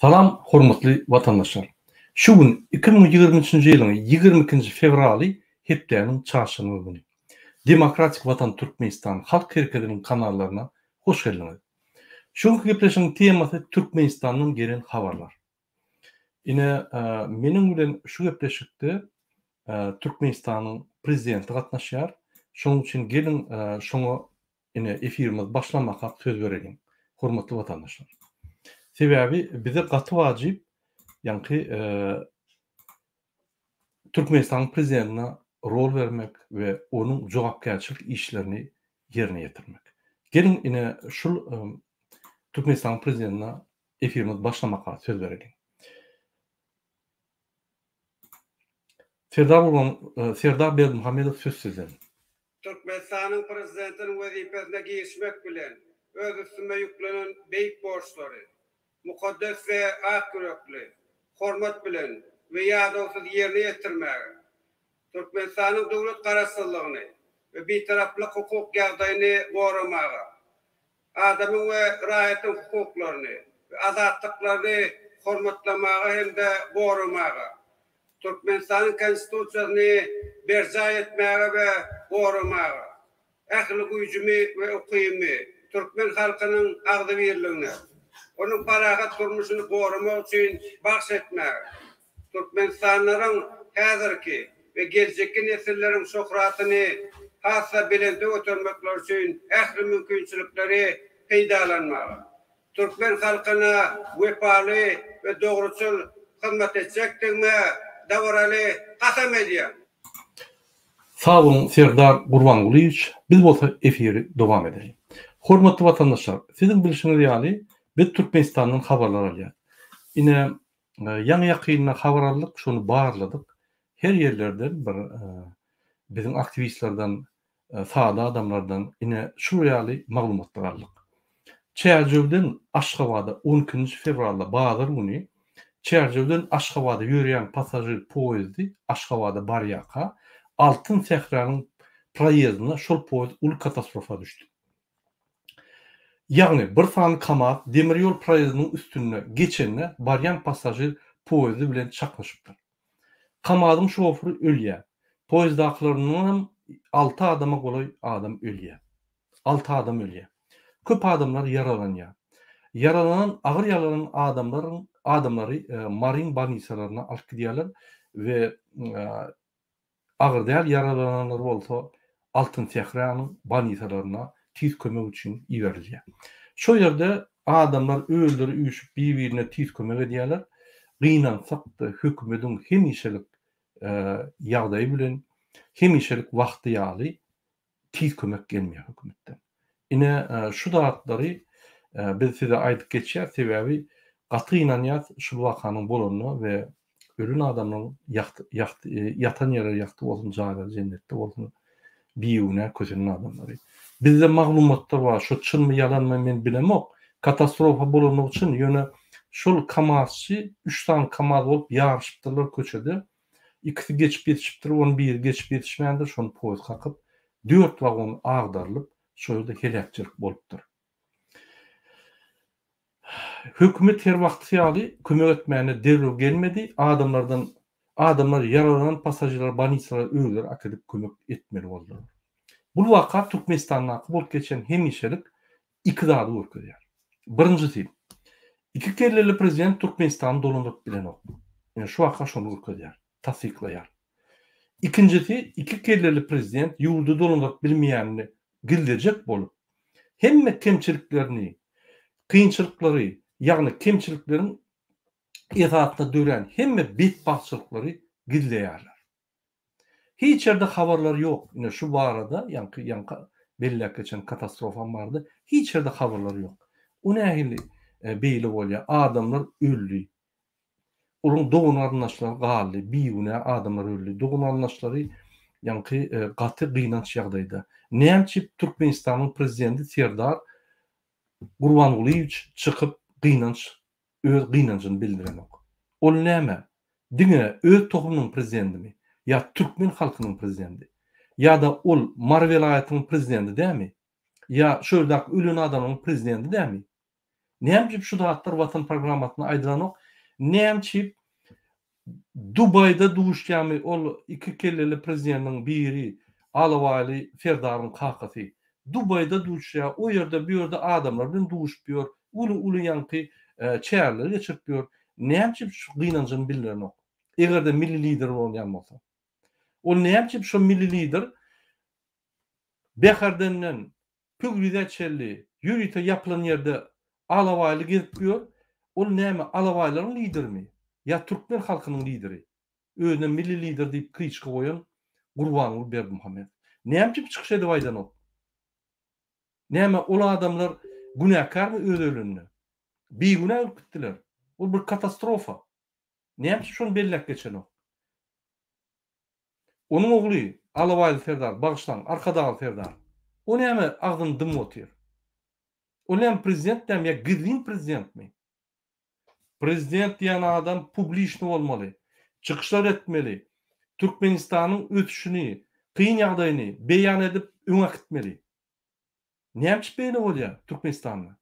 Salam hormatly watandaşlar! Şu gün 2023-nji ýylyň 22-nji fewraly hepdäniň çarşenbe güni. Demokratik Watan Türkmenistan Halk Herekediniň kanallaryna hoş geldiňiz. Şu günki gepleşigiň temasy Türkmenistandan gelen habarlar. Ine meniň bilen şu gepleşikde Türkmenistanyň prezidenti gatnaşýar. Şonuň üçin geliň şoňa ine efirimiz başlamakak söz bereliň. Hormatly watandaşlar. Sebäbi bize gaty wajyp ýaňky Türkmenistanyň prezidentine rol bermek we onuň jogapkärçilik işlerini ýerine ýetirmek. Geliň ine şul Türkmenistanyň prezidentine efirimiz başlamaka söz bereliň. Serdar Gurban Serdar Berdimuhamedow söz sizden. Türkmenistanyň Prezidentiniň wezipesine girişmek bilen, öz üstüme ýüklenen beýik borçlary mukaddes we ak ýürekli, hormat bilen we ýadawsyz ýerine ýetirmäge, Türkmenistanyň döwlet Garaşsyzlygyny we Bitaraplyk hukuk ýagdaýyny goramaga, adamyň we raýatyň hukuklaryny we azatlyklaryny hormatlamaga hem-de goramaga, Türkmenistanyň Konstitusiýasyny berjaý etmäge we goramaga, ähli güýjümi we ukybymy türkmen halkynyň agzybirligine, onuň parahat durmuşyny goramak üçin bagyş etmäge, türkmenistanlylaryň häzirki we geljekki nesilleriň şöhratyny has-da belende götermekleri üçin ähli mümkinçilikleri peýdalanmaga, türkmen halkyna wepaly we dogruçyl hyzmat etjekdigime dabaraly kasam edýän. Sag boluň Serdar Gurbangulyýewiç, biz bolsa efiri dowam edeliň. Hormatly watandaşlar, siziň bilşiňiz ýaly, biz Türkmenistandan habarlar alýas. Ine, ýaňy-ýakynda habar aldyk, şony barladyk. Her ýerlerden bir biziň aktiwistlerden sada adamlardan ine şul ýaly maglumatlar aldyk. Çärjewden Aşgabada on ikinji fewralda bazar güni Çärjewden Aşgabada ýörýän passažir poýezdi Aşgabada barýarka Altyn sähranyň proýezdinde şol poýezd uly katastrofa düşdi. Ýagny bir sany KAMAZ demir ýol proýezdiniň üstünde geçende barýan passažir poýezdi bilen çaknyşypdyr. KAMAZ-yň şoferi ölýär. Poýezdakylaryndanam alty adama golaý adam ölýär. Alty adam ölýär. Köp adamlar ýaralanýar. Ýaralanan, agyr ýaralanan adamlaryň adamlary Maryň bolnisalaryna alyp gidýärler we Agyr däl ýaralananlar bolsa Altyn Sähranyň bolnisalaryna tiz kömek üçin iberilýär. Şo ýerde adamlar özleri üýşüp bir-birine tiz kömek edýärler. Gynansak-da hökümediň hemişelik ýagdaýy bilen hemişelik wagty ýaly tiz kömek gelmeýär hökümetden. Ine şu zatlary biz size aýdyp geçýäs sebäbi gaty gynanýas şul wakanyň bolanyna we ölen adamlaryň ýagty ýatan ýerleri ýagty bolsun jaýlary jennetde bolsun bigünä kösenen adamlary. Bizde maglumatlar bar şo çynmy ýalanmy men bilemok katastrofa bolanlygy çyn ýöne şol kamazçy üç sany kamaz bolup ýaryşypdyrlar köçede Ikisi geçip ýetişipdir, onuň biri geçip ýetişmändir, şony poýez kakyp, dört wagon agdarylyp, şo ýerde heläkçilik bolupdyr. Hökümet her wagtky ýaly kömek etmäne derrew gelmedi, adamlardan adamlar ýaralanan passažirleri bolnisalara özleri äkidip kömek etmeli boldular. Bul waka Türkmenistandaky bolup geçen hemişelik iki zady görkezýär. Birinjisi, iki kelleli prezident Türkmenistany dolandyryp bilenok. Ine şu waka şony görkezýär, tassyklaýar. Ikinjisi, iki kelleli prezident ýurdy dolandyryp bilmeýänini gizlejek bolup, hemme kemçiliklerini, kynçylyklary, ýagny kemçilikleriň esasynda dörän hemme betbagtçylyklary gizleýärler. Hiç ýerde habarlar ýok. Ine şu barada, ýaňky ýaňky belläp geçen katastrofam barada hiç ýerde habarlar ýok. O nähili beýle bolýar? Adamlar öldi. Olaryň dogan-garyndaşlary galdy. Bigünä adamlar öldi. Dogan-garyndaşlary ýaňky gaty gynanç ýagdaýda. Näme üçin Türkmenistanyň prezidenti Serdar Gurbangulyýewiç çykyp gynanç öz gynanjyny bildirenok. Ol näme, diňe öz tohumynyň prezidendimi? Ýa türkmen halkynyň prezidendi? Ýa-da ol Mary welaýatynyň prezidendi dämi? Ýa şu ýerdäki ölen adamlaryň prezidendi dämi? Näme üçin şu zatlar Watan programmasynda aýdylanok? Näme üçin Dubaýda duşýarmy ol iki kelleli prezidentiň biri Alabaýly Serdaryň kakasy? Dubaýda duşýar, o ýerde bu ýerde adamlar bilen duşup ýör, uly-uly ýaňky çäreler geçirip ýör. Näme üçin şu gynanjyny bildirenok? Eger-de milli lider bolýan bolsa. Ol näme üçin şo milli lider Bäherdenden Pöwrizä çenli ýörite ýapylan ýerde alabaýly gezip ýör, ol näme alabaýlaryň liderimi ýa türkmen halkynyň lideri? Özüne milli lider diýip kliçka goýan Gurbanguly Berdimuhamedow. Näme üçin çykyş edip aýdanok? Näme ol adamlar günäkärmi öz ölünde? Bigünä ölüp gitdiler. Ol bir katastrofa. Näme üçin şony belläp geçenok? Onuň ogly Alabaýly serdar, bagyşlaň, Arkadagly serdar. O näme agzyny dymyp otyr? Ol näme prezident dämi ýa gizlin prezidentmi? Prezident diýen adam publiçny bolmaly, çykyşlar etmeli, Türkmenistanyň ösüşini, kyn ýagdaýyny beýan edip öňe äkitmeli. Näme üçin beýle bolýar Türkmenistanda?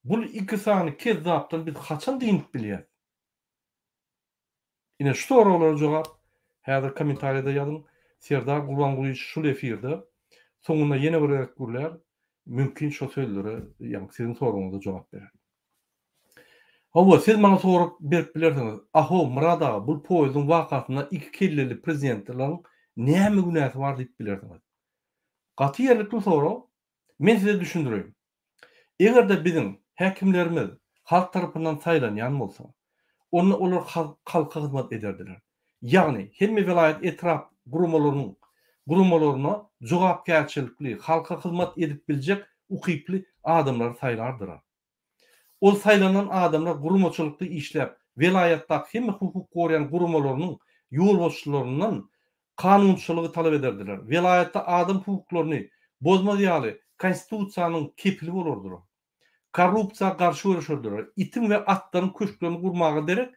Bul iki sany kezzapdan biz haçan dynyp bilýäs? Ine şu soraglara jogap häzir kommentariýada ýazyň. Serdar Gurbangulyýewiç şul efirde soňunda ýene bir gezek gürlär, mümkin şo sözlere ýagny siziň soragyňyza jogap berer. Hawa, siz maňa sorag berip bilersiňiz, Ahow, Myrat aga, bul poýezdiň wakasynda iki kelleli prezidentleriň näme günäsi bar diýip bilersiňiz. Gaty ýerlikli sorag. Men size düşündireýin. Eger-de biziň häkimlerimiz halk tarapyndan saýlanýan bolsa, onda olar halka hyzmat ederdiler. Ýagny, hemme welaýat, etrap guramalarynyň guramalaryna jogapkärçilikli, halka hyzmat edip biljek ukyply adamlary saýlardylar. Ol saýlanan adamlar guramaçylykly işläp, welaýatdaky hemme hukuk goraýan guramalarynyň ýolbaşçylaryndan kanunçylygy talap ederdiler. Welaýatda adam hukuklaryny bozmaz ýaly Konstitusiýanyň kepili bolardylar. Korrupsiýa garşy göreşerdiler. Itiň we atlaryň köşklerini gurmaga derek,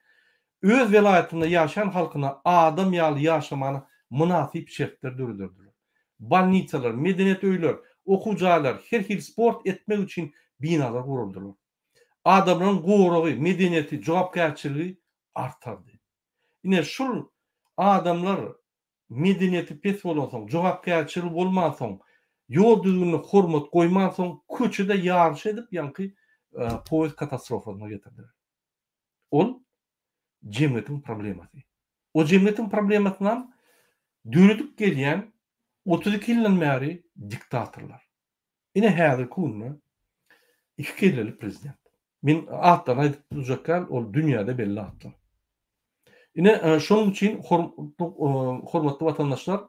öz welaýatynda ýaşaýan halkyna adam ýaly ýaşamana mynasyp şertler dörederdiler. Bolnisalar, medeniýet öýler, okuw jaýlar, her hili sport etmek üçin binalar guraldylar. Adamlaryň goragy, medeniýeti, jogapkärçiligi artardy. Ine şul adamlar medeniýeti pes bolansoň, jogapkärçiligi bolmansoň, ýol düzgünine hormat goýmansoň köçede ýaryş edip ýaňky poýezd katastrofasyna getirdiler. Ol jemgyýetiň problemasy. O jemgyýetiň problemasynam döredip gelýän 32 ýyldan bäri diktatorlar. Ine häzirki günde iki kelleli prezident. Men atlaryny aýdyp durjak däl, ol dünýäde belli atlar. Ine e, şonuň üçin hormatly watandaşlar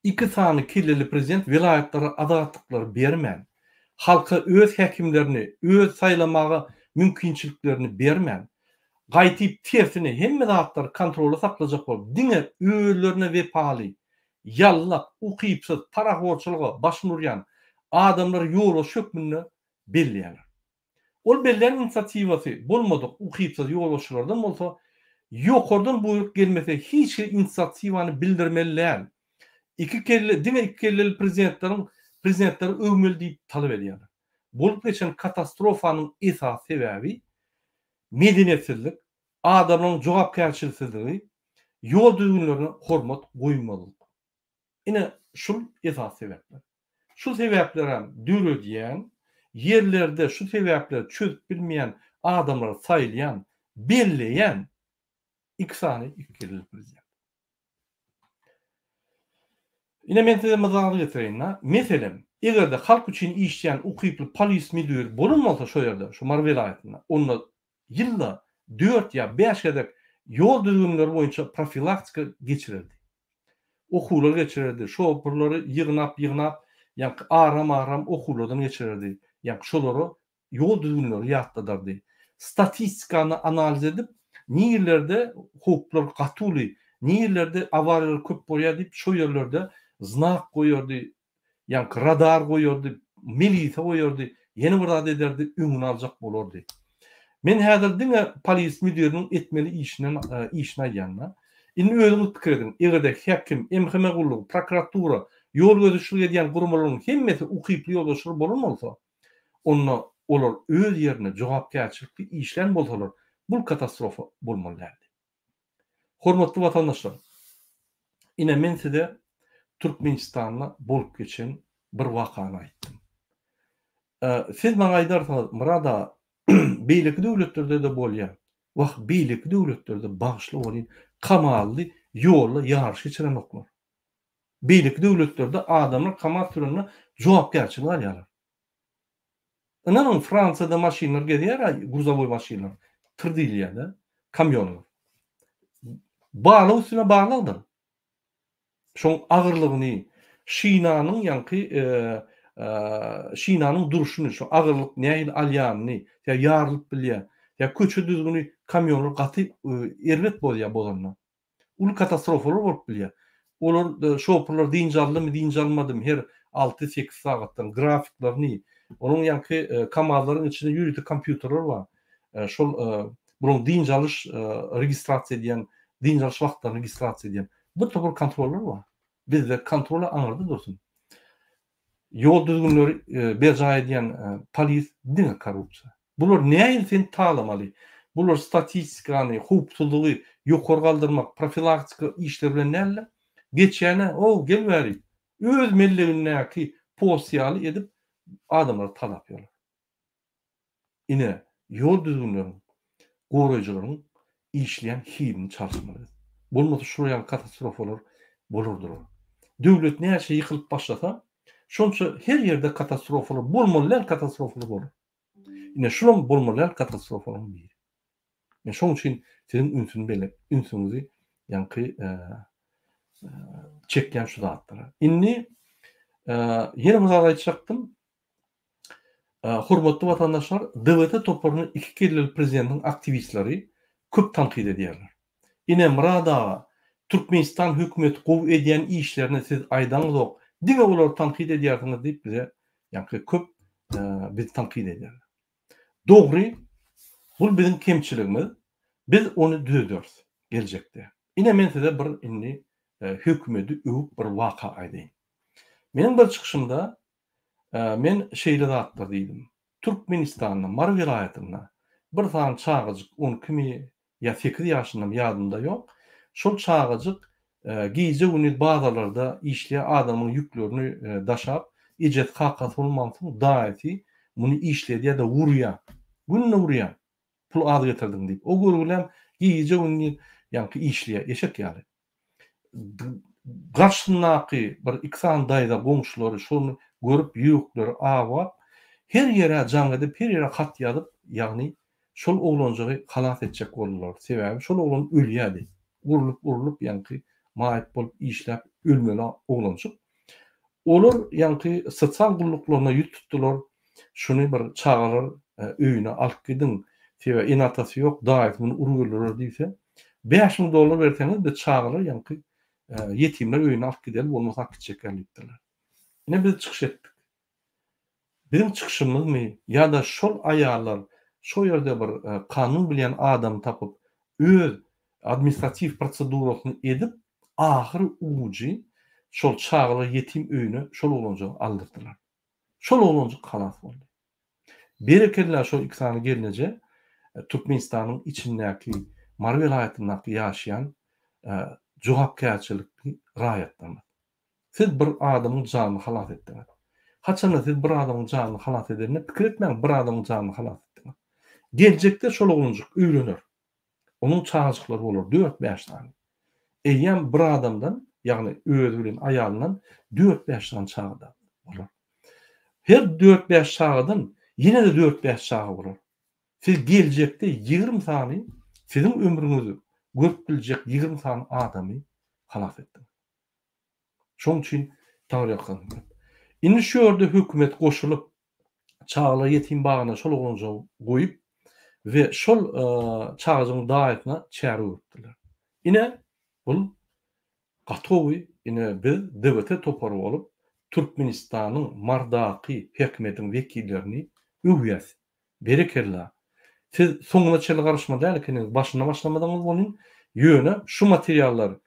Iki sany kelleli prezident welaýatlara azatlyklary bermän, halka öz häkimlerini öz saýlamaga mümkinçiliklerini bermän, gaýtyp tersine hemme zatlary kontrolda saklajak bolup diňe özlerine wepaly, ýallak, ukypsyz, parahorçylyga başyny urýan adamlary ýolbaşçy hökmünde belleýärler. Ol bellän inisiatiwasy bolmadyk ukypsyz ýolbaşçylardan bolsa ýokardan buýruk gelmese hiç hili inisiatiwany bildirmeli däl. Iki kelle diňe iki kelleli prezidentleriň prezidentleri öwmeli diýip talap edýärler. Bolup geçen katastrofanyň esasy sebäbi medeniýetsizlik, adamlaryň jogapkärçiliksizligi, ýol düzgünlerine hormat goýmazlyk. Ine, şul esasy sebäpler. Şu sebäplerem döredýän, ýerlerde şu sebäpleri çözüp bilmeýän adamlary saýlaýan, belleýän iki sany ikigelleli prezident. Ine men size mysal getireýin-de. Meselem, eger-de halk üçin işleýän ukyply polis müdiri bolan bolsa şo ýerde, şu Mary welaýatynda, onda ýylda dört ýa bäş gezek ýol düzgünleri boýunça profilaktika geçirerdi. Okuwlar geçirerdi. Şoförleri ýygnap-ýygnap, ýaňky aram-aram okuwlardan geçirerdi. Ýaňky şolara ýol düzgünleri ýatladardy. Statistikany analiz edip, nirelerde howplar gaty uly, nirelerde awariýalar köp bolýar diýip, şo ýerlerde znak goýardy, Ýaňky radar goýardy, milise goýardy, ýene bir zat ederdi, öňüni aljak bolardy. Men häzir diňe polis müdiriniň etmeli işinden işini aýdýan-da. Indi özüňiz pikir ediň, eger-de häkim, MHM gullugy, prokuratura, ýol gözegçilik edýän guramalaryň hemmesi ukyply ýolbaşçylar bolan bolsa, onda. Olar öz ýerinde jogapkärçilikli işlän bolsalar, bul katastrofa bolmaly däldi. Hormatly watandaşlar, ine men size Türkmenistanda bolup geçen bir wakany aýtdym. Siz maňa aýdarsyňyz, Myrat aga, beýleki döwletlerde-de bolýar. Wah, beýleki döwletlerde bagyşla welin, kamazly ýolda ýaryş geçirenoklar. Beýleki döwletlerde adamlar kamaz sürende jogapkärçilik alýarlar. Ynanyň, Fransiýada maşynlar gezýär-ä, gruzowoý maşynlar, tyr diýilýär-de, kamýonlar. Barlag üstüne barlagdyr. Şoň agyrlygyny, şinanyň ýaňky şinanyň durşuny, şo agyrlyk nähili alýanyny, ýa ýarylyp bilýär, ýa köçe düzgüni kamýonlar gaty erbet bozýar bozanda. Uly katastrofalar bolup bilýär. Olar şoferler dynç aldymy, dynç almadymy her alty-sekiz sagatdan grafiklerini, onuň ýaňky KAMAZ-laryň içinde ýörite kompýuterler bar. Şol bularyň dynç alyş registrasiýa edýän, dynç alyş wagtlaryny registrasiýa edýän bir topar kontrollar bar. Bizde kontrola aňyrda dursun. Ýol düzgünleri berjaý edýän polis diňe korrupsiýa. Bular nähili seni talamaly? Bular statistikany, howpsuzlygy ýokary galdyrmak, profilaktika işleri bilen däl-de, geçýäne, o, gel bäri, öz mellegindäki post ýaly edip adamlary talap ýörler. Ine, ýol düzgünleriň, goraýjylaryň işleýän hilini çalyşmaly biz. Bolmasa şular ýaly katastrofalar bolar durar. Döwlet näçe ýykylyp başlasa, şonça her ýerde katastrofalar, bolmaly däl katastrofalar bolar. Ine, şulam bolmaly däl katastrofalaryň biri. Men şoň üçin siziň ünsüni bele, ünsüňizi ýaňky çekýän şu zatlara. Indi ýene bir zat aýtjakdym. Hormatly watandaşlar, DWT toparyny iki kelleli prezidentiň aktiwistleri köp tankyt edýärler. Ine, Myrat aga, Türkmenistan hökümeti gowy edýän işlerini siz aýdaňyzok, diňe olary tankyt edýärsiňiz diýip bize ýaňky köp bizi tankyt edýärler. Dogry, bul biziň kemçiligimiz, biz ony düzederis geljekde. Ine men size bir indi hökümeti öwüp bir waka aýdaýyn. Meniň bir çykyşymda Men şeýle zatlar diýdim. Türkmenistanda, Mary welaýatynda bir sany çagajyk on ikimi ýa sekiz ýaşyndamy ýadymda ýok. Şol çagajyk gije-gündiz bazarlarda işleýär, adamyň ýüklerini daşap, ejesi kakasy bolmansoň daýysy muny işledýär-de urýar. Günde urýar. Pul az getirdiň diýip. O görgülem gije-gündiz ýaňky işleýär, eşek ýaly. Garşysyndaky bir iki sany daýza goňşulary şony görüp ýürekleri awap, her ýere jaň edip, her ýere hat ýazyp, ýagny şol oglanjygy halas etjek boldular. Sebäbi şol oglan ölýärdi. Urlup-urlup ýaňky maýyp bolup işläp ölmeli oglanjyk. Olar ýaňky sosial gulluklaryna ýüz tutdular, şuny bir çagalar öýüne alyp gidiň, sebäbi ene-atasy ýok, daýysy muny urup öldürer diýse, 5000 dollar berseňiz biz çagalar ýaňky ýetimler öýüne alyp gideli, bolmasa alyp gitjekler diýipdirler. Ine biz çykyş etdik. Biziň çykyşymyzmy ýa-da şol aýallar şo ýerde bir kanun bilýän adamy tapyp öz administratiw prosedurasyny edip ahyry ujy şol çagalar ýetim öýüne şol oglanjygy aldyrdylar. Şol oglanjyk halas boldy. Berekella şol iki sany gelneje Türkmenistanyň içindäki Mary welaýatyndaky ýaşaýan jogapkärçilikli raýatlarymyz. Siz bir adamyň janyny halas etdiňiz. Haçanda siz bir adamyň janyny halas edende pikir etmäň bir adamyň janyny halas etdiňiz. Geljekde şol oglanjyk öýlener. Onuň çagajyklary bolar dört-bäş sany. Eýýäm bir adamdan, ýagny özi bilen aýalyndan dört-bäş sany çaga bolar. Her dört-bäş çagadan ýene-de dört-bäş çaga bolar. Siz geljekde 20 sany siziň ömrüňizi görüp biljek 20 sany adamy halas etdiňiz. Şoň üçin Taňryýalkasyn köp. Indi şu ýerde hökümet goşulyp, çagalar ýetim bagyna şol oglanjygy goýup we şol çagajygyň daýysyna çäre görüpdirler. Ine, bul gaty gowy, ine biz DWT topary bolup Türkmenistanyň Mardaky hökümetiň wekillerini öwýäs. Berekella. Siz soňuna çenli garyşmaly däl ekeniňiz, başynda başlamadyňyz welin, ýöne şu materiallar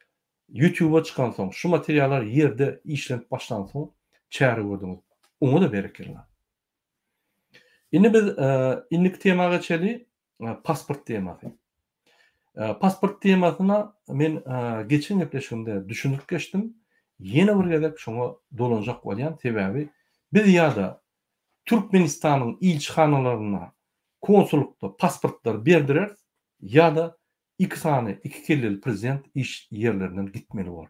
Ýutuba çykansoň, şu materiallar ýerde işlenip başlansoň çäre gördüňiz. Oňa-da berekella. Indi biz indiki tema geçeli, pasport temasy. Pasport temasyna men geçen gepleşigimde düşündirip geçdim. Ýene bir gezek şoňa dolanjak bolýan, sebäbi biz ýa-da Türkmenistanyň ilçihanalarynda, konsullykda pasportlary berdireris ýa-da Iki sany iki kelleli prezident iş ýerlerinden gitmeli bor.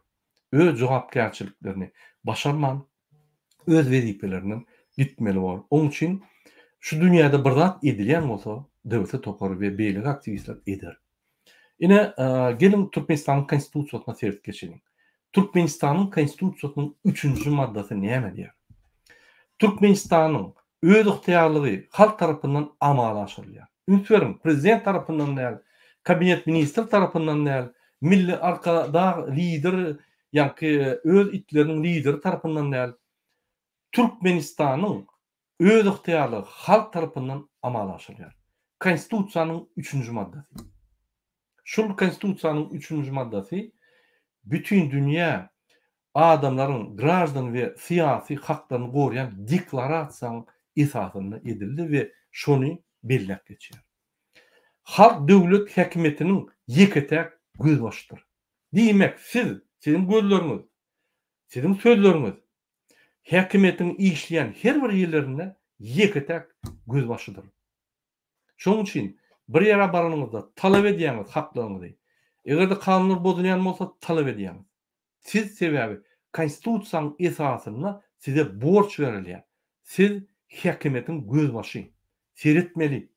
Öz jogapkärçiliklerini başarman öz wezipelerinden gitmeli bor. Oň üçin şu dünýäde bir zat edilýän bolsa DWT topary we beýleki aktiwistler eder. Ine geliň Türkmenistanyň konstitusiýasyna seredip geçeliň. Türkmenistanyň konstitusiýasynyň üçünji maddasy näme diýýär? Türkmenistanyň özygtyýarlygy halk tarapyndan amala aşyrylýar. Üns beriň, prezident tarapyndan däl, kabinet ministr tarapyndan däl, milli arkadag lider, ýaňky öz itleriniň lideri tarapyndan däl, Türkmenistanyň özygtyýarlygy halk tarapyndan amala aşyrylýar. Konstitusiýanyň üçünji maddasy. Şul Konstitusiýanyň üçünji maddasy bütin dünýä adamlaryň graždan we syýasy haklaryny goraýan deklarasiýanyň esasynda edildi we şony belläp geçýär. Halk döwlet häkimiýetiniň ýeke-täk gözbaşydyr. Diýmek, siz, siziň gözleriňiz, siziň sözleriňiz häkimiýetiň işleýän her bir ýerlerinde ýeke-täk gözbaşydyr. Şonuň üçin bir ýere baranyňyzda talap edýäňiz haklaryňyzy. Eger-de kanunlar bozulýan bolsa talap edýäňiz. Siz sebäbi konstitusiýanyň esasynda size borç berilýär. Siz häkimiýetiň gözbaşy. Seretmeli.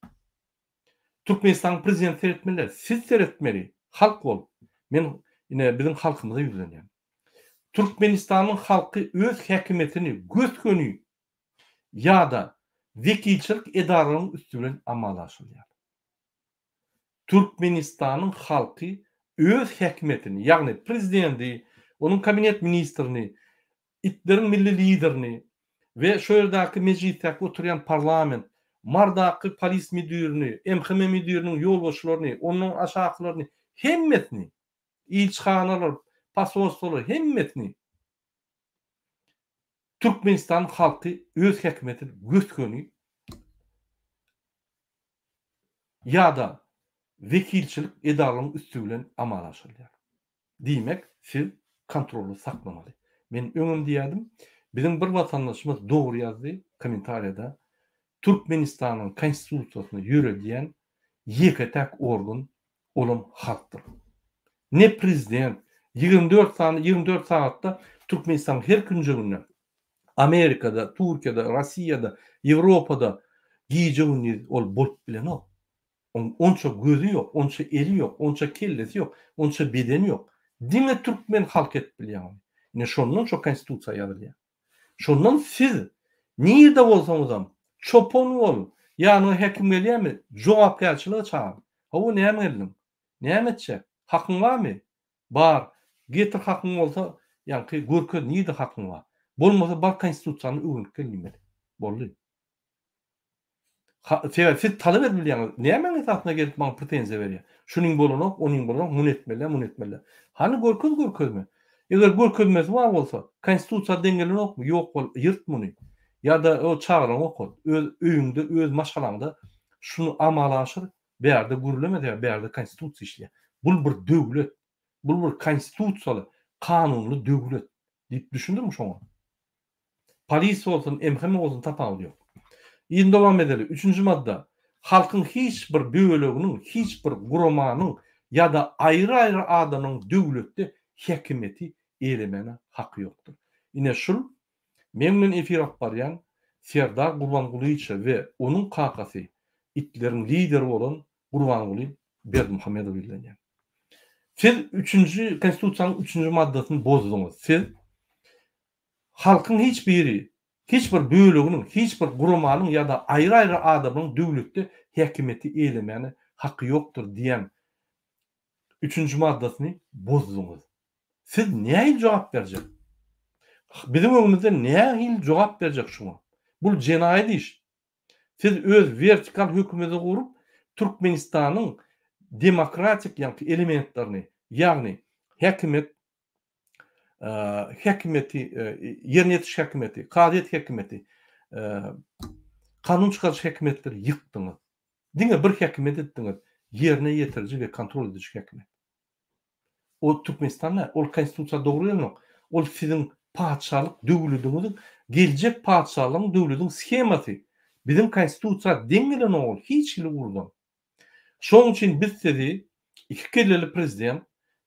Türkmenistanyň prezidenti seretmeli däl. Siz seretmeli. Halk bolup. Men ine biziň halkymyza ýüzlenýän. Türkmenistanyň halky öz häkimiýetini gös-göni ýa-da wekilçilik edaralaryň üsti bilen amala aşyrylýar. Türkmenistanyň halky öz häkimiýetini, ýagny prezidenti, onuň kabinet ministrini, itleriň milli liderini we şo ýerdäki mejlisdäki oturýan parlament, Mardaky polis müdirini, MHM müdiriniň ýolbaşçylaryny, ondan aşakylaryny hemmesini, ilçihanalar, posolstwolar hemmesini Türkmenistanyň halky öz häkimiýetini gös-göni ýa-da wekilçilik edaralaryň üsti bilen amala aşyrylýar. Diýmek, siz kontroly saklamaly. Men öňem diýýärdim, biziň bir watandaşymyz dogry ýazdy kommentariýada, Türkmenistanyň Konstitusiýasyny ýöredýän ýeke-täk organ olam halkdyr. Ne prezident, 24 sany, 24 sagatda Türkmenistanyň her künjeginde, Amerikada, Türkiýede, Rossiýada, Ýewropada gije-gündiz ol bolup bilenok. Oň onça gözi ýok, onça eli ýok, onça kellesi ýok, onça bedeni ýok. Diňe türkmen halky edip bilýär ony. Ine şondan şo konstitusiýa ýazylýar. Şondan siz nirde bolsaňyzam, çopan bol, ýanyňa hekim gelýärmi, jogapkärçilige çagyr. Hawa, näme geldiň? Näme etjek? Hakyň barmy? Bar. Getir hakyň bolsa, ýaňky görkez nirde hakyň bar. Bolmasa bar konstitusiýany öwrenip gel diýmeli. Boldy. Sebäbi siz talap edip bilýäňiz. Nämäň esasynda gelip maňa pretenziýa berýär? Şunyň bolanok, onuň bolanok, muny etmeli, muny etmeli. Hany görkez görkezme. Eger görkezmesi bar bolsa, konstitusiýa deň gelenokmy? Ýok bol, ýyrt muny. Ýa-da o çagalaňy okat. Öz öýüňde, öz maşgalaňda şuny amala aşyr, bärde gürleme sebäbi bärde konstitusiýa işleýär. Bul bir döwlet. Bul bir konstitusiýaly, kanunly döwlet diýip düşündiriň şoňa. Polis bolsun, MHM bolsun tapawudy ýok. Yzyny dowam edeli. Üçünji madda. Halkyň hiç bir böleginiň, hiç bir guramanyň ýa-da aýry-aýry adamlaryň döwletde häkimiýeti eýelemäne haky ýokdur. Ine şul meň bilen efir alyp barýan Serdar Gurbangulyça we onuň kakasy itleriň lideri bolan Gurbanguly Berdimuhamedowa ýüzlenýän. Siz üçünji konstitusiýanyň üçünji maddasyny bozduňyz. Siz Halkyň hiç biri, hiç bir böleginiň, hiç bir guramanyň ýa-da aýry-aýry adamyň döwletde häkimiýeti eýlemäne haky ýokdur diýen üçünji maddasyny bozduňyz. Siz nähili jogap berjek? Biziň öňümizde nähili jogap berjek şuňa? Bul jenaýat iş. Siz öz wertikal hökümeti gurup, Türkmenistanyň demokratik ýaňky elementlerini, ýagny häkimiýet häkimiýeti, ýerine ýetiriş häkimiýeti, kazyýet häkimiýeti, Kanun çykaryjy häkimiýetleri ýykdyňyz. Diňe bir häkimiýet etdiňiz, ýerine ýetiriji we kontrol ediji häkimiýet. Ol Türkmenistan däl, ol konstitusiýa dogry gelenok. Ol siziň patyşalyk döwlediňiziň, geljek patyşalygyň döwlediň shemasy. Biziň konstitusiýa deň gelenok ol hiç hili ugurdan. Şonuň üçin biz sizi, iki kelleli prezident,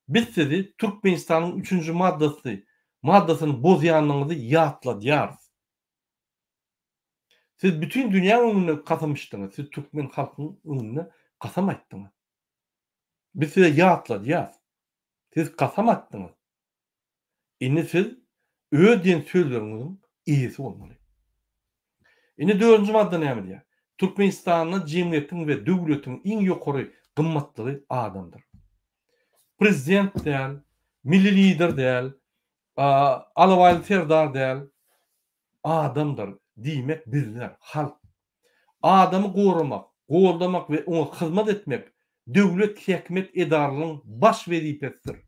biz sizi Türkmenistanyň üçünji maddasy maddasyny bozýanyňyzy ýatladýarys. Siz bütin dünýäň öňünde kasam içdiňiz, siz türkmen halkynyň öňünde kasam aýtdyňyz. Biz size ýatladýas. Siz kasam atdyňyz. Indi siz öz diýen sözleriňiziň eýesi bolmaly. Indi dördünji madda näme diýýär? Türkmenistanda jemgyýetiň we döwletiň iň ýokary gymmatlygy adamdyr. Prezident däl, milli lider däl, Alabaýly serdar däl, adamdyr. Diýmek bizler, halk. Adamy goramak, goldamak we oňa hyzmat etmek döwlet häkimiýet edaralarynyň baş wezipesidir.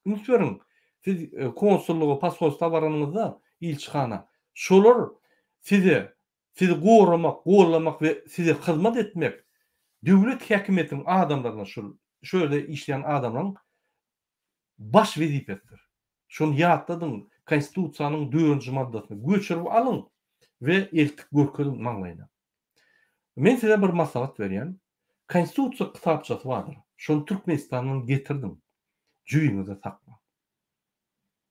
Üns beriň, siz konsullyga, posolstwa baranyňyzda, ilçihana, şolar size, sizi goramak, goldamak we size hyzmat etmek döwlet häkimiýetiniň adamlaryna şol, şo ýerde işleýän adamlaryň baş wezipesidir. Şony ýatladyň, Konstitusiýanyň dördünji maddasyny göçürip alyň we eltip görkeziň maňlaýyna. Men size bir maslahat berýän, Konstitusiýa kitapçasy bardyr, şony Türkmenistandan getirdiň, jübiňizde saklaň.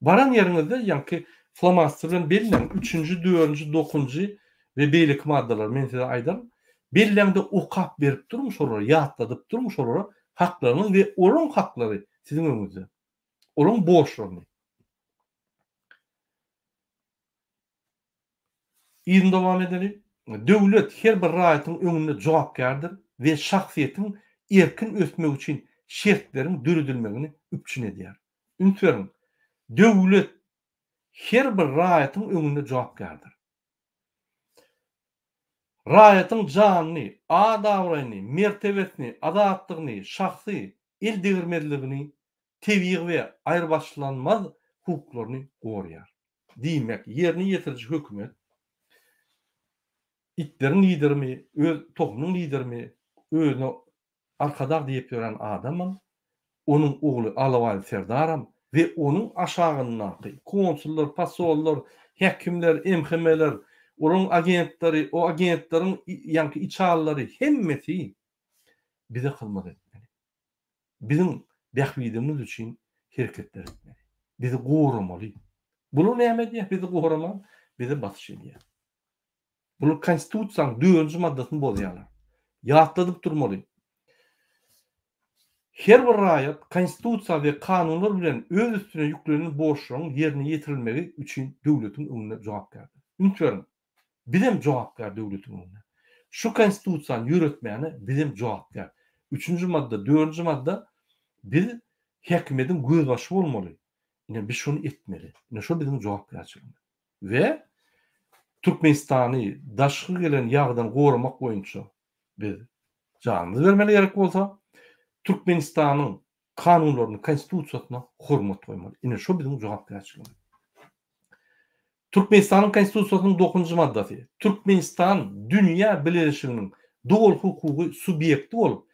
Baran ýeriňizde ýaňky flomaster bilen belläň, üçünji, dördünji, dokunjy we beýleki maddalary men size aýdaryn. Belläňde okap berip duruň şolara, ýatladyp duruň şolara haklaryňyz we olaň haklary siziň öňüňizde. Olaň borçlaryny. Yzyny dowam edeli. Döwlet her bir raýatyň öňünde jogapkärdir we şahsyýetiň erkin ösmegi üçin şertleriň döredilmegini üpjün edýär. Üns beriň, döwlet her bir raýatyň öňünde jogapkärdir. Raýatyň janyny, at-abraýyny, mertebesini, azatlygyny, şahsy el degirmezligini, tebigy we aýrybaşlanmaz hukuklaryny goraýar. Diýmek, ýerine ýetiriji hökümet itleriň liderimi, öz tohumynyň liderimi, özüne Arkadag diýip ýören adamam, onuň ogly Alabaý Serdaram we onuň aşagyndaky konsullar, posollar, häkimler, MHM-ler, olaryň agentleri, o agentleriň ýaňky içalylary hemmesi bize hyzmat etmeli. Biziň bähbidimiz üçin hereketler etmeli. Bizi goramaly. Bular näme edýär? Bizi goraman, bize basyş edýär. Bular Konstitusiýanyň dördünji maddasyny bozýarlar. Ýatladyp durmaly. Her bir raýat Konstitusiýa we kanunlar bilen öz üstüne ýüklenen borçlaryň ýerine ýetirilmegi üçin döwletiň öňünde jogapkärdir. Üns beriň, bizem jogapkär döwletiň öňünde. Şu Konstitusiýany ýöretmäne bizem jogapkär. Üçünji madda, dördünji madda biz häkimiýetiň gözbaşy bolmaly. Ine biz şony etmeli. Ine şo biziň jogapkärçiligimiz. We Türkmenistany daşky gelen ýagydan goramak boýunça biz janymyzy bermeli gerek bolsa, Türkmenistanyň kanunlaryny, konstitusiýasyna hormat goýmaly. Ine şo biziň jogapkärçiligimiz. Türkmenistanyň Konstitusiýasynyň dokuzynjy maddasy, Türkmenistan dünýä bileleşiginiň doly hukuky subýekti bolup,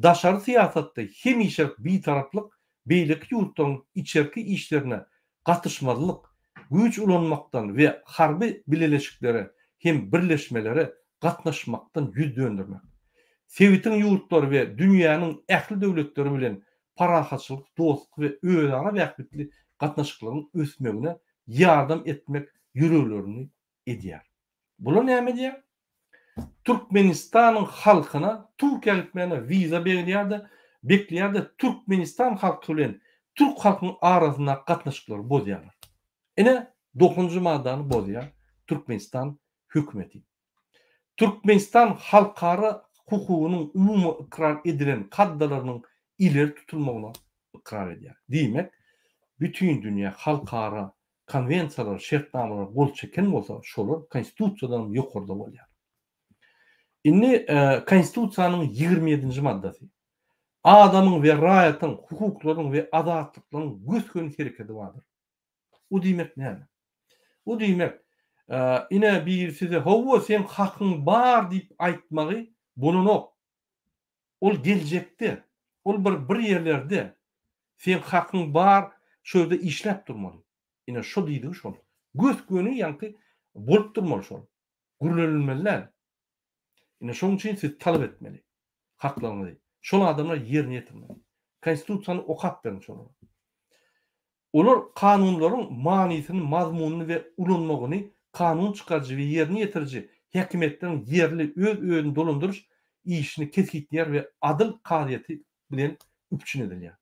daşary syýasatda hemişelik bitaraplyk beýleki ýurtlaryň içerki işlerine gatyşmazlyk, güýç ulanmakdan we harby bileleşiklere hem birleşmelere gatnaşmakdan ýüz döndermek, sebitiň ýurtlary we dünýäniň ähli döwletleri bilen parahatçylyk, dostluk we özara bähbitli gatnaşyklaryň ösmegine ýardam etmek ýörelgelerini edýär. Bular näme edýär? Türkmenistanyň halkyna Türkiýä gitmäne wiza berilýär-de, bekleýär-de Türkmenistan halky bilen türk halkynyň arasyndaky gatnaşyklary bozýarlar. Ine, dokuzynjy maddany bozýar Türkmenistan hökümeti. Türkmenistan halkara hukugynyň umumy ykrar edilen kaddalarynyň ileri tutulmagyna ykrar edýär. Diýmek, bütin dünýä halkara konwensiýalara, şertnamalara gol çeken bolsa, şolar Konstitusiýadan hem ýokarda bolýar. Indi Konstitusiýanyň 27-nji maddasy. Adamyň we raýatyň hukuklarynyň we azatlyklarynyň gös-göni hereketi bardyr. O diýmek näme? O diýmek, Ine biri size howwa seň hakyň bar diýip aýtmagy bolanok. Ol geljekde, ol bir bir ýerlerde seň hakyň bar şo ýerde işläp durmaly. Ine şo diýdigi şol. Gös-göni ýaňky bolup durmaly şol. Gürlenilmeli däl. Ine şoň üçin siz talap etmeli. Haklaryňyzy. Şol adamlar ýerine ýetirmeli. Konstitusiýany okap beriň şolara. Olar kanunlaryň manysyny, mazmunyny we ulanmagyny kanun çykaryjy we ýerine ýetiriji häkimiýetleriň ýerli öz-özüni dolandyryş işini kesgitleýär we adyl kazyýeti bilen üpjün edilýär.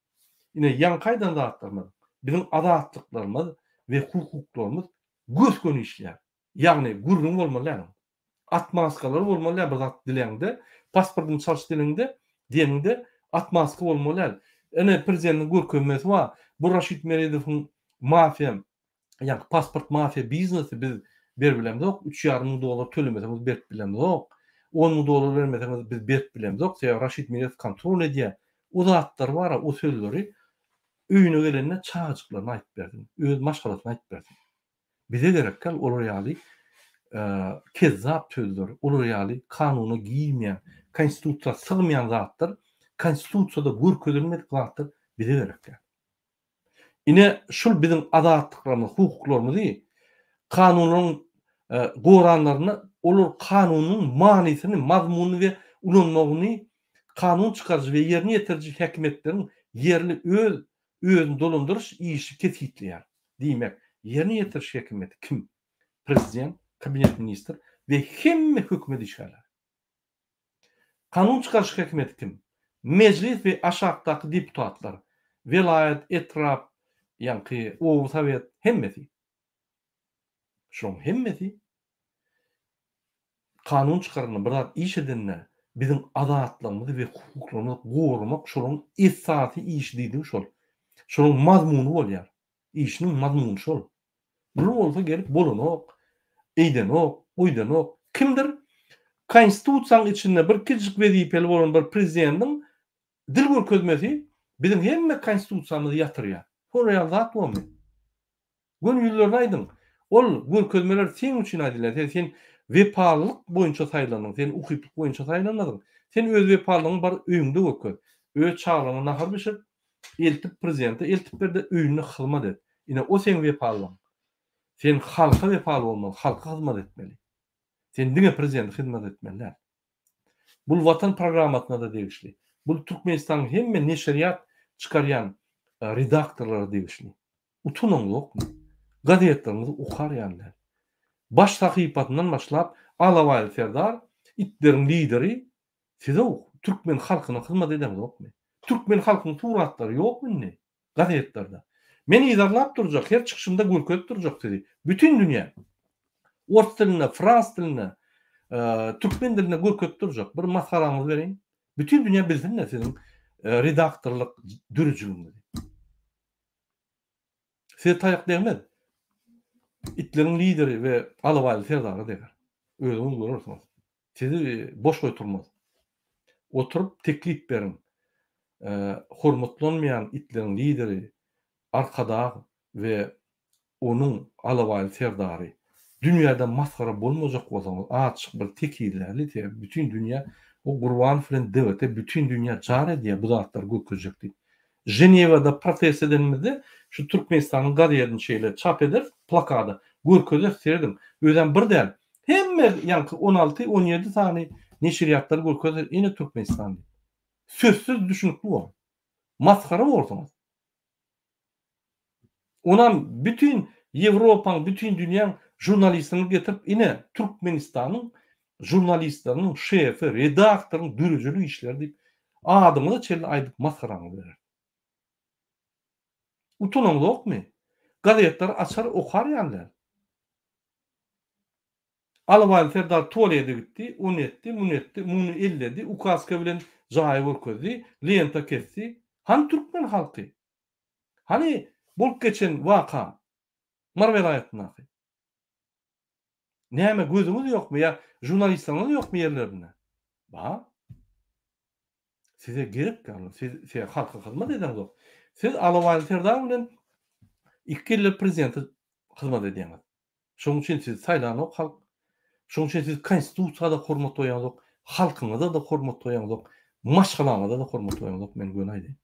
Ine, ýaňky aýdan zatlarymyz, biziň azatlyklarymyz we hukuklarymyz gös-göni işleýär. Ýagny gürrüň bolmaly däl oň. Atmaskalar bolmaly däl bir zat diläňde, pasportyny çalyş dileňde, diýeniňde atmaska bolmaly däl. Ine prezidentiň görkezmesi bar. Bu Raşid Meredowyň mafiýa, ýagny pasport mafiýa biznesi biz berip bilemzok, üç ýarym müň dollar tölemeseňiz berip bilemzok, on müň dollar bermeseňiz biz berip bilemzok, sebäbi Raşid Meredow kontrol edýär. O zatlar bar-a, o sözleri öýüne gelende çagajyklaryna aýdyp bersin, öz maşgalasyna aýdyp bersin. Bize gerek däl olar ýaly kezzap sözler, olar ýaly kanuna girmeýän, konstitusiýa sygmaýan zatlar, konstitusiýada görkezilmedik zatlar bize gerek däl. Ine şul biziň azatlyklarymyzy, hukuklarymyzy kanunlaryň goranlarynda olar kanunyň manysyny, mazmunyny we ulanmagyny kanun çykaryjy we ýerine ýetiriji häkimiýetleriň ýerli öz özüni dolandyryş işi kesgitleýär. Diýmek, ýerine ýetiriş häkimiýeti kim? Prezident, kabinet ministr we hemme hökümet işgärleri. Kanun çykaryş häkimiýeti kim? Mejlis we aşakdaky deputatlar, welaýat, etrap, ýaňky oba sowet, hemmesi. Şolaryň hemmesi kanun çykaranda, bir zat iş edende biziň azatlygymyzy we hukuklarymyzy goramak şolaryň esasy işi diýdigi şol. Şolaryň mazmuny bolýar. Işiniň mazmuny şol. Bular bolsa gelip bolanok, eýdenok, goýdanok. Kimdir Konstitusiýanyň içinde bir kiçijik wezipeli bolan bir prezidentiň dil görkezmesi biziň hemme Konstitusiýamyzy ýatyrýar. Şolar ýaly zat bormy? Göni ýüzlerine aýdyň. Ol görkezmeler seň üçin aýdylýar. Sen sen wepalylyk boýunça saýlandyň. Sen ukyplyk boýunça saýlanmadyň. Sen öz wepalylygyňy bar öýüňde görkez. Öz çagalaryňa nahar bişir, eltip prezidente eltip ber-de öýünde hyzmat et. Ine o seň wepalylygyň. Sen halka wepaly bolmaly, halka hyzmat etmeli. Sen diňe prezidente hyzmat etmeli däl. Bul Watan programmasyna-da degişli. Bul Türkmenistanyň hemme neşirýat çykarýan redaktorlara degişli. Utanaňzokmy? Gazetleriňizi okar ýaly däl. Baş sahypasyndan başlap Alabaýly Serdar, itleriň lideri siz-ow türkmen halkyna hyzmat edeňzokmy? Türkmen halkynyň suratlary ýokmy indi gazetlerde? Men yzarlap durjak, her çykyşymda görkezip durjak sizi. Bütin dünýä. Ors dilinde, frans dilinde, türkmen dilinde görkezip durjak. Bir masgaraňyzy bereýin. Bütin dünýä bilsin-de siziň redaktorlyk dörejiligiňizi. Size taýak degmez. Itleriň lideri we Alabaýly serdara deger. Özüňiz görersiňiz. Sizi boş goýturmaz. Oturyp teklip beriň. Hormatlanmaýan itleriň lideri Arkadag we Onuň alabaýly serdary. Dünýäde masgara bolmajak bolsaňyz azjyk bir tekizläli sebäbi bütin dünýä o Gurbanow bilen DWT bütin dünýä jar edýär bu zatlary görkezjek diýip. Ženewada protest edenimizde şu Türkmenistanyň gazetini şeýle çap ederis plakada görkezeris serediň özem bir däl hemme ýaňky 16 17 sany neşirýatlary görkezer ine Türkmenistan diýip. Sözsüz düşünikli bolar. Masgara borsuňyz. Onam bütin Ýewropaň, bütin dünýäň žurnalistini getirip, ine, Türkmenistanyň žurnalistleriniň şefi, redaktoryň dörejeli işleri diýip, adyňyza çenli aýdyp masgaraňyzy berer. Utanaňzokmy? Gazetleri açar, okar ýaly däl. Alabaýly serdar tualete gitdi, ony etdi, muny etdi, muny elledi, ukaska bilen jaýy görkezdi, lenta kesdi. Hany türkmen halky? Hany bolup geçen waka Mary welaýatyndaky? Näme gözüňiz ýokmy ýa žurnalistleriňiz ýokmy ýerlerinde? Bar. Size gerek ýaly, siz size halka hyzmat edeňzok. Siz Alabaýly serdar bilen ikki ýyllyk prezidente hyzmat edýäňiz. Şonuň üçin sizi saýlanok halk. Şonuň üçin siz konstitusiýa-da hormat goýaňzok, halkyňyza-da hormat goýaňzok, maşgalaňyza-da hormat goýaňzok, men göni aýdaýyn.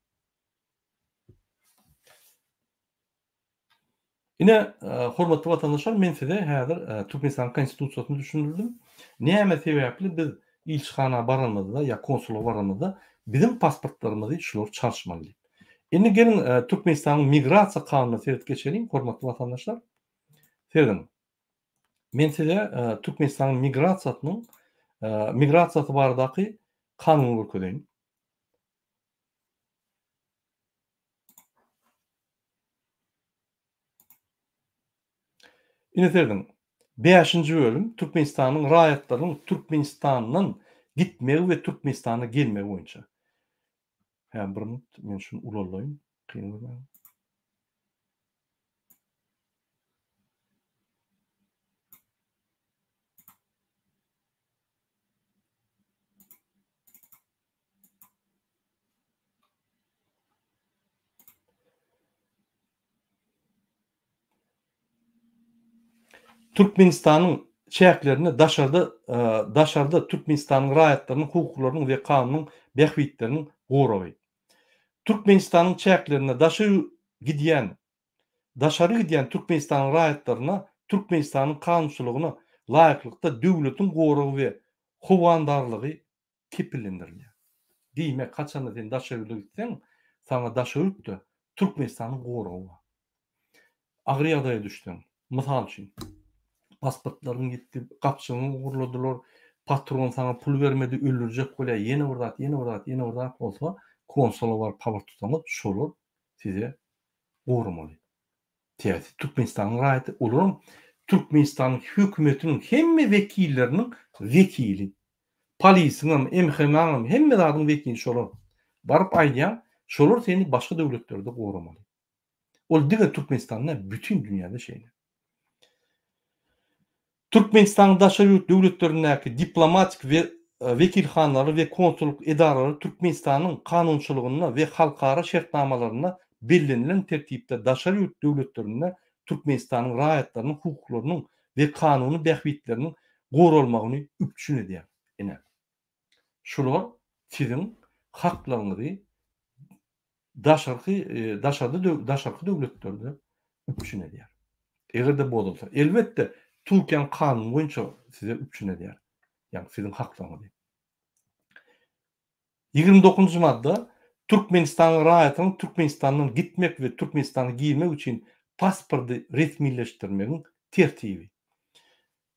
Ine, hormatly watandaşlar, men size häzir Türkmenistanyň Konstitusiýasyny düşündirdim. Näme sebäpli biz ilçihana baranymyzda ýa konsullyga baranymyzda biziň pasportlarymyzy şular çalyşmaly diýip. Indi geliň Türkmenistanyň migrasiýa kanunyna seredip geçeliň, hormatly watandaşlar. Serediň. Men size Türkmenistanyň migrasiýasynyň migrasiýasy baradaky kanuny görkezeýin. Ine serediň, bäşinji bölüm Türkmenistanyň raýatlarynyň Türkmenistandan gitmegi we Türkmenistana gelmegi boýunça. Hä, bir minut, men şuny ulaldaýyn, kyn görmäň. Türkmenistanyň çäklerinde daşarda daşarda Türkmenistanyň raýatlarynyň hukuklarynyň we kanunyň bähbitleriniň goragy. Türkmenistanyň çäklerinde daşary gidýän daşary gidýän Türkmenistanyň raýatlaryna Türkmenistanyň kanunçylygyna laýyklykda döwletiň goragy we howandarlygy kepillendirilýär. Diýmek, haçanda sen daşary ýurda gitseň, saňa daşary ýurtda Türkmenistanyň goragy bar. Agyr ýagdaýa düşseň, mysal üçin, pasportlaryň ýitdi, gapjygyňy ogurladylar, patron saňa pul bermedi, öldürjek bolýar, ýene bir zat, ýene bir zat, ýene bir zat bolsa, konsola baryp habar tutsaňyz, şolar size goramaly. Sebäbi Türkmenistanyň raýaty, olaram Türkmenistanyň hökümetiniň hemme wekilleriniň wekili. Polisiňem, MHM-aňam, hemme zadyň wekili şolar. Baryp aýdýaň, şolar seni başga döwletlerde goramaly. Ol diňe Türkmenistanda däl, bütin dünýäde şeýle. Türkmenistanyň daşary ýurt döwletlerindäki diplomatik wekilhanalary we konsullyk edaralary Türkmenistanyň kanunçylygynda we halkara şertnamalarynda bellenilen tertipde daşary ýurt döwletlerinde Türkmenistanyň raýatlarynyň hukuklarynyň we kanuny bähbitleriniň goralmagyny üpjün edýär. Ine, şular siziň haklaryňyzy daşarky daşarda daşarky döwletlerde üpjün edýär. Eger-de bozulsa, elbetde, Türkiýäniň kanuny boýunça size üpjün edýär. Ýagny siziň haklaryňyzy. 29-njy madda, Türkmenistanyň raýatynyň Türkmenistandan gitmek we Türkmenistana girmek üçin pasporty resmileşdirmegiň tertibi.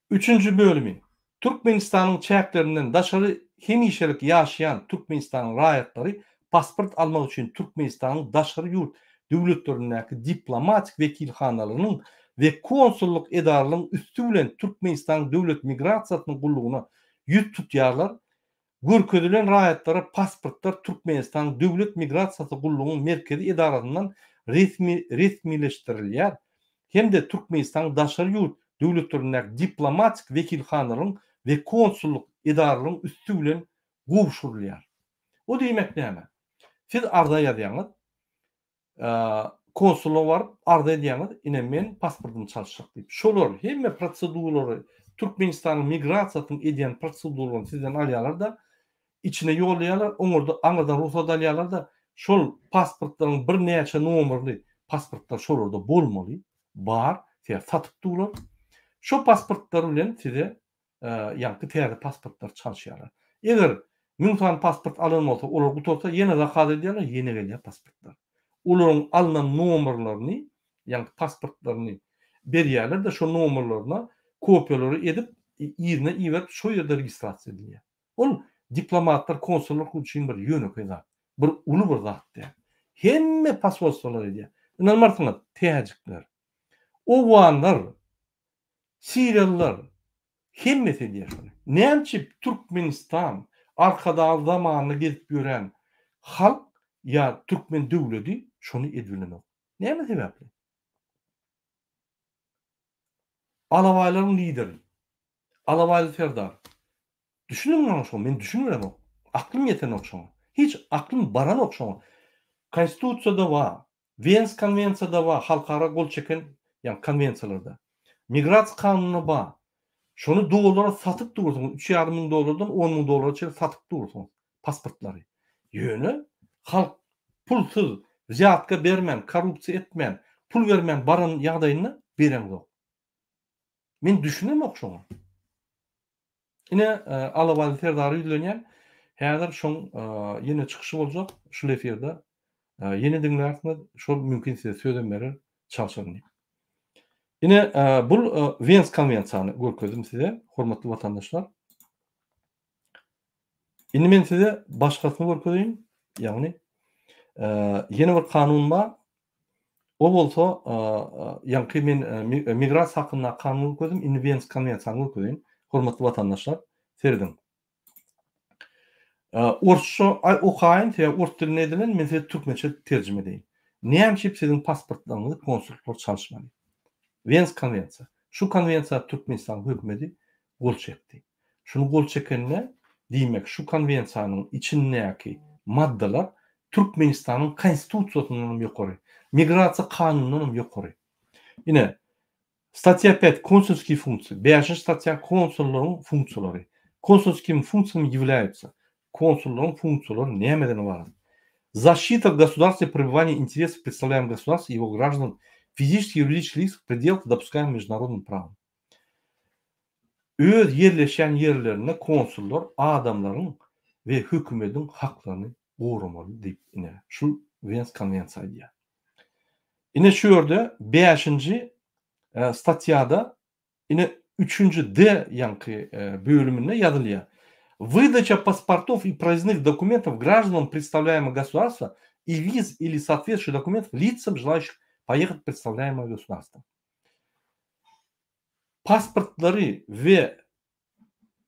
Üçünji bölümi. Türkmenistanyň çäklerinden daşary hemişelik ýaşaýan Türkmenistanyň raýatlary pasport almak üçin Türkmenistanyň daşary ýurt döwletlerindäki diplomatik wekilhanalarynyň we konsullyk edaralaryň üsti bilen Türkmenistanyň Döwlet migrasiýasynyň gullugyna ýüz tutýarlar Görkezilen raýatlara pasportlar Türkmenistanyň Döwlet migrasiýasy gullugynyň merkezi edarasyndan resmi resmileşdirilýär hem-de Türkmenistanyň daşary ýurt döwletlerindäki diplomatik wekilhanalaryň we konsullyk edaralaryň üsti bilen gowşurylýar. O diýmek näme? Siz arza ýazýaňyz, Konsula baryp arza edýäňiz, ine men pasportymy çalyşjak diýip. Şolar hemme proseduralary Türkmenistanyň migrasiýasynyň edýän proseduralaryny sizden alýarlar-da, içine ýollaýarlar, oňarda aňyrdan rugsat alýarlar-da, şol pasportlaryň birnäçe nomerli pasportlar şolarda bolmaly, bar, sebäbi satyp durlar. Şo pasportlar bilen size ýaňky täze pasportlary çalyşýarlar. Eger 1000 sany pasport alan bolsa, olar gutarsa ýene zakaz edýärler, ýene gelýär pasportlar. Olaryň alnan nomerlerini, ýaňky pasportlaryny berýärler-de, şo nomerlerine kopiýalary edip, yzyna iberip, şo ýerde registrasiýa edilýär. Ol diplomatlar, konsullar üçin bir ýönekeý zat. Bir uly bir zat däl. Hemme posolstwolar edýär. Ynanmarsyňyz, täjikler, owganlar, Siriýalylar hemmesi edýär şony. Näme üçin Türkmenistan Arkadagly zamanynda gezip ýören halk ýa türkmen döwledi şony edibilenok. Näme sebäpli? Alabaýlaryň lideri Alabaýly serdar. Düşüniň maňa şoňa men düşünmemok. Aklym ýetenok şoňa. Hiç aklym baranok şoňa. Konstitusiýada bar. Wens konwensiýada bar, halkara gol çeken, ýagny konwensiýalarda. Migrasiýa kanunynda bar. Şony dollara satyp dursuňyz, üç ýarym müň dollardan on müň dollara çenli satyp dursuňyz pasportlary. Ýöne halk pulsuz, wzýatka bermän, korrupsiýa etmän, pul bermän baran ýagdaýynda bereňzok. Men düşünemok şoňa. Ine, Alabaly Serdara ýüzlenýän. Häzir şoň ýene çykyşy boljak şul efirde. Ýene diňlärsiňiz, şol mümkin size sözem berer, çalşaryn diýip. Ine, bul Wens konwensiýany görkezdim size, hormatly watandaşlar. Indi men size başgasyny görkezeýin, ýagny ýene bir kanun bar. O bolsa, ýaňky men migrasiýa hakyndaky kanuny görkezdim, indi Wens konwensiýany görkezeýin. Hormatly watandaşlar, serediň. Orsça okaýyn, sebäbi ors dilinde edilen, men size türkmençe terjime edeýin. Näme üçin siziň pasportlaryňyzy konsullyklar çalyşmaly? Wens konwensiýa. Şu konwensiýa Türkmenistanyň hökümeti gol çekdi. Şuny gol çekende, diýmek, şu konwensiýanyň içindäki maddalar Türkmenistanyň Konstitusiýasyndan hem ýokary, migrasiýa kanunyndan hem ýokary. Ine, statýa pät, konsulskiý funksiýa, bäşinji statýa konsullaryň funksiýalary. Konsulskimi funksiýami ýewlýaýutsa. Konsullaryň funksiýalary nämeden ybarat? Zaşita w gosudarstwe prebywaniýa interesow predstawlýaemyh gosudarstw i ýego graždan fiziçeskiý i ýuridiçeskiý lis w predelach dopuskaemyh meždunarodnym prawom. Öz ýerleşýän ýerlerinde konsullar adamlaryň we hökümediň haklaryny goramaly diýip ine şul Wens konwensiýa aýdýar. Ine şu ýerde bäşinji statýada ine üçünji D ýaňky bölüminde ýazylýar. Выдача паспортов и проездных документов гражданам представляемого государства и виз или соответствующих документов лицам, желающих поехать в представляемое государство. Pasportlary we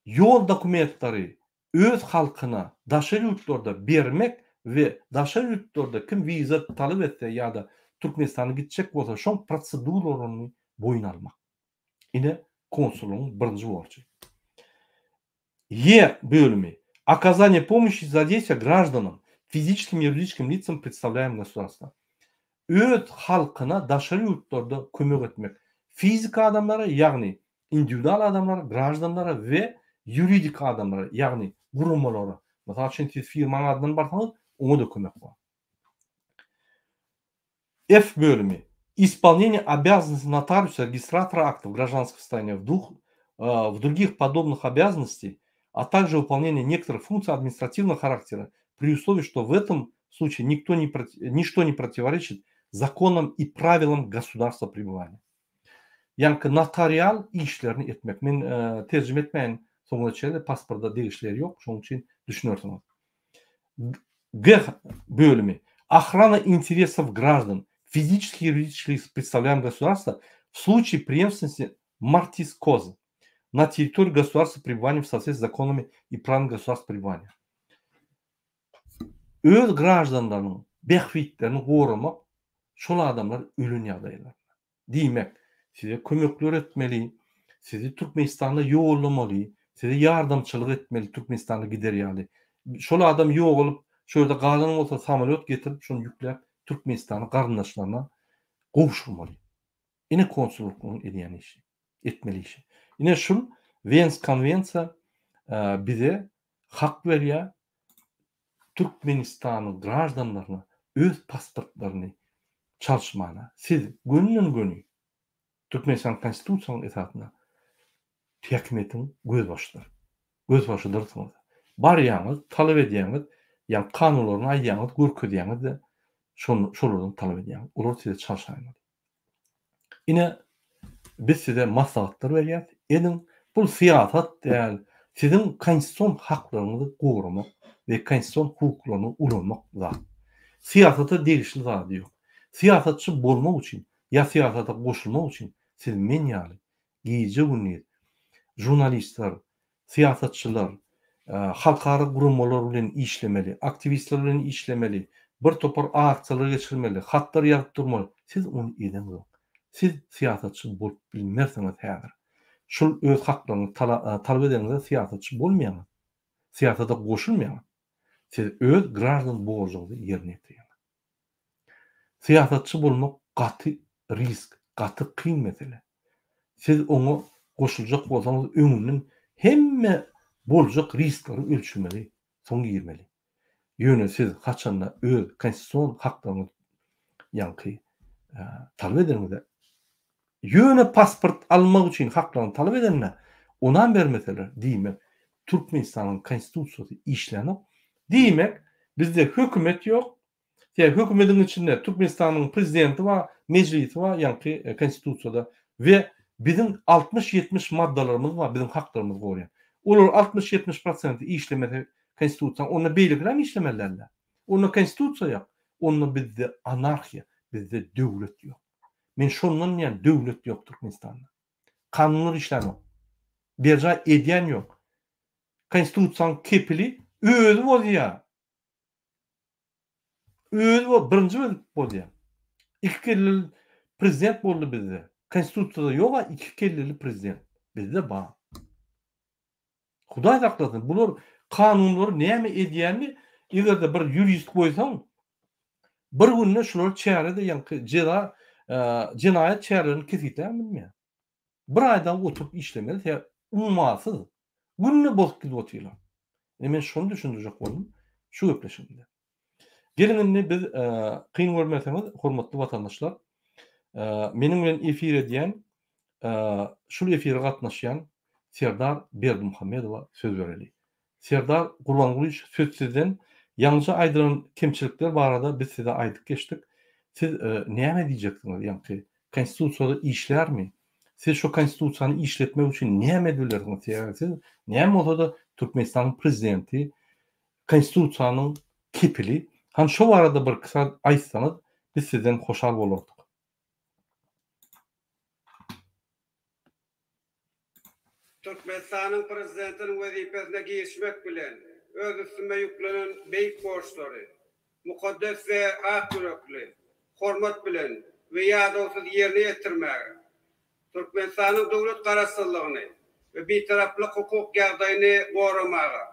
ýol dokumentleri öz halkyna daşary ýurtlarda bermek we daşary ýurtlarda kim wiza talap etse ýa-da Türkmenistana gitjek bolsa şoň proseduralaryny boýun almak. Ine konsullygyň birinji borjy. E bölümi. Оказание помощи и содействия гражданам, физическим и юридическим лицам представляемым государства. Öz halkyna daşary ýurtlarda kömek etmek. Fiziki adamlara, ýagny indiwidual adamlara, graždanlara we ýuridik adamlara, ýagny guramalara. Mysal üçin, siz firmaň adyndan barsaňyz, oňa-da kömek bar. F bölümi. Исполнение обязанностей нотариуса, регистратора актов гражданского состояния в двух, в других подобных обязанностей, а также выполнение некоторых функций административного характера, при условии, что в этом случае никто не, ничто не противоречит законам и правилам государства пребывания. Ýaňky notarial işlerini etmek. Men terjime etmäýin soňuna çenli pasporta degişli ýeri ýok, şonuň üçin düşünersiňiz. G bölümi. Ochrana interesov graždan, fiziçeskih i ýuridiçeskih lis predstavlýaemyh gosudarstva w slučaýe preemstwennosti mortis koza na territoriýi gosudarstva prebywaniýa w sootwestwii z zakonami i prawami gosudarstva prebywaniýa. Öz graždanlarynyň bähbitlerini goramak şol adamlar ölen ýagdaýlarynda. Diýmek, size kömekler etmeli, sizi Türkmenistana ýollamaly, size ýardamçylyk etmeli Türkmenistana gider ýaly. Şol adam ýogalyp, şu ýerde galan bolsa samolýot getirip şony ýükläp Türkmenistana garyndaşlaryna gowşurmaly. Ine konsullygyň edýän işi, etmeli işi. Ine şul Wens konwensiýa bize hak berýär Türkmenistanyň graždanlaryna öz pasportlaryny çalyşmana. Siz gönüden-göni Türkmenistanyň Konstitusiýasynyň esasynda häkimiýetiň gözbaşydyr. Gözbaşydyrsyňyz. Barýaňyz, talap edýäňiz, ýa kanunlaryny aýdýaňyz, görkezýäňiz-de, şolardan talap edýäňiz. Olar size çalşaýmaly. Ine, biz size maslahatlar berýäs. Ediň, bul syýasat däl, siziň konstitusion haklaryňyzy goramak we konstitusion hukuklaryňyzy ulanmak zat. Syýasata degişli zady ýok. Syýasatçy bolmak üçin ýa syýasata goşulmak üçin siz men ýaly gije-gündiz žurnalistler, syýasatçylar, halkara guramalar bilen işlemeli, aktiwistler bilen işlemeli, bir topar aksiýalar geçirmeli, hatlar ýazyp durmaly. Siz ony edeňzok. Siz syýasatçy bolup bilmersiňiz häzir. Şul öz haklaryňyzy talap edeňizde syýasatçy bolmaýaňyz. Syýasata goşulmaýaňyz. Siz öz graždan borjuňyzy ýerine ýetirýäňiz. Syýasatçy bolmak gaty risk, gaty kyn mesele. Siz oňa goşuljak bolsaňyz öňünden hemme boljak riskleri ölçemeli, soň girmeli. Ýöne siz haçanda öz konstitusion haklaryňyzy ýaňky talap edeniňizde, ýöne pasport almak üçin haklaryny talap edende onam bermeseler, diýmek Türkmenistanyň konstitusiýasy işlänok. Diýmek bizde hökümet ýok, Sebäbi hökümediň içinde Türkmenistanyň prezidenti bar, mejlisi bar, ýaňky konstitusiýada we biziň 60-70 maddalarymyz bar, biziň haklarymyzy goraýan. Olar 60-70 prosenti işlemese konstitusiýanyň, onda beýlekilerem işlemeli däldi. Onda konstitusiýa ýok, onda bizde anarhiýa, bizde döwlet ýok. Men şondan diýýän, döwlet ýok Türkmenistanda. Kanunlar işlänok. Berjaý edýän ýok. Konstitusiýanyň kepili özi bozýar. Özi bol, birinji bolup bolýar. Iki kelleli prezident boldy bizde. Konstitusiýada ýog-a iki kelleli prezident. Bizde bar. Hudaý saklasyn, bular kanunlary näme edýänini eger-de bir ýurist goýsaň, bir günde şular çärede ýaňky jeza, jenaýat çärelerini kesgitläp bilmeýär. Bir aýdan oturyp işlemeli sebäbi ummasyz günde bozup gidip otyrlar. Indi men şony düşündirjek boldum şu gepleşigimde. Geliň indi biz kyn görmeseňiz hormatly watandaşlar meniň bilen efir edýän şul efire gatnaşýan Serdar Berdimuhamedowa söz bereli. Serdar Gurbangulyç söz sizden ýaňyja aýdylan kemçilikler barada biz size aýdyp geçdik. Siz näme diýjeksiňiz ýaňky konstitusiýada işlärmi? Siz şo konstitusiýany işletmek üçin näme edip bilersiňiz? Sebäbi siz näme bolsada Türkmenistanyň prezidenti konstitusiýanyň kepili. Hany şo barada bir iki zat aýtsaňyz biz sizden hoşal bolardyk. Türkmenistanyň Prezidentiniň wezipesine girişmek bilen, öz üstüme ýüklenen beýik borçlary mukaddes we ak ýürekli, hormat bilen we ýadawsyz ýerine ýetirmäge, Türkmenistanyň döwlet Garaşsyzlygyny we Bitaraplyk hukuk ýagdaýyny goramaga,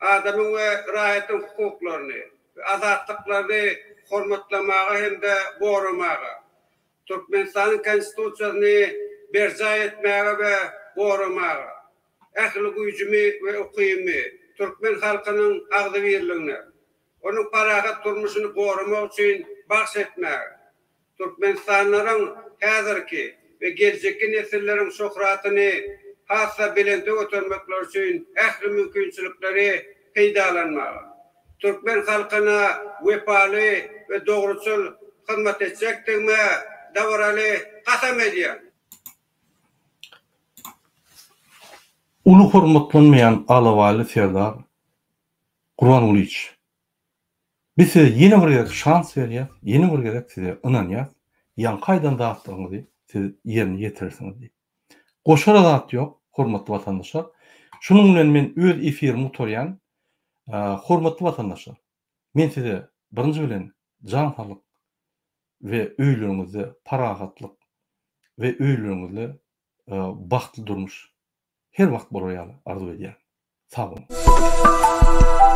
adamyň we raýatyň hukuklaryny we azatlyklaryny hormatlamaga hem-de goramaga, Türkmenistanyň Konstitusiýasyny berjaý etmäge we goramaga, ähli güýjümi we ukybymy türkmen halkynyň agzybirligine, onuň parahat durmuşyny goramak üçin bagyş etmäge, türkmenistanlylaryň häzirki we geljekki nesilleriň şöhratyny has-da belente götermekleri üçin ähli mümkinçilikleri peýdalanmaga, türkmen halkyna wepaly we dogruçyl hyzmat etjekdigime dabaraly kasam edýän. Uly hormatlanmaýan Alabaýly serdar Gurbangulyç Biz size ýene bir gezek şans berýäs, ýene bir gezek size ynanýas, ýaňky aýdan zatlaryňyzy siz ýerine ýetirersiňiz diýip. Goşara zat ýok, hormatly watandaşlar. Şunuň bilen men öz efirimi gutarýan. Hormatly watandaşlar, men size birinji bilen jan saglyk we öýleriňizde parahatlyk we öýleriňizde bagtly durmuş her wagt bolar ýaly arzuw edýän. Sag boluň.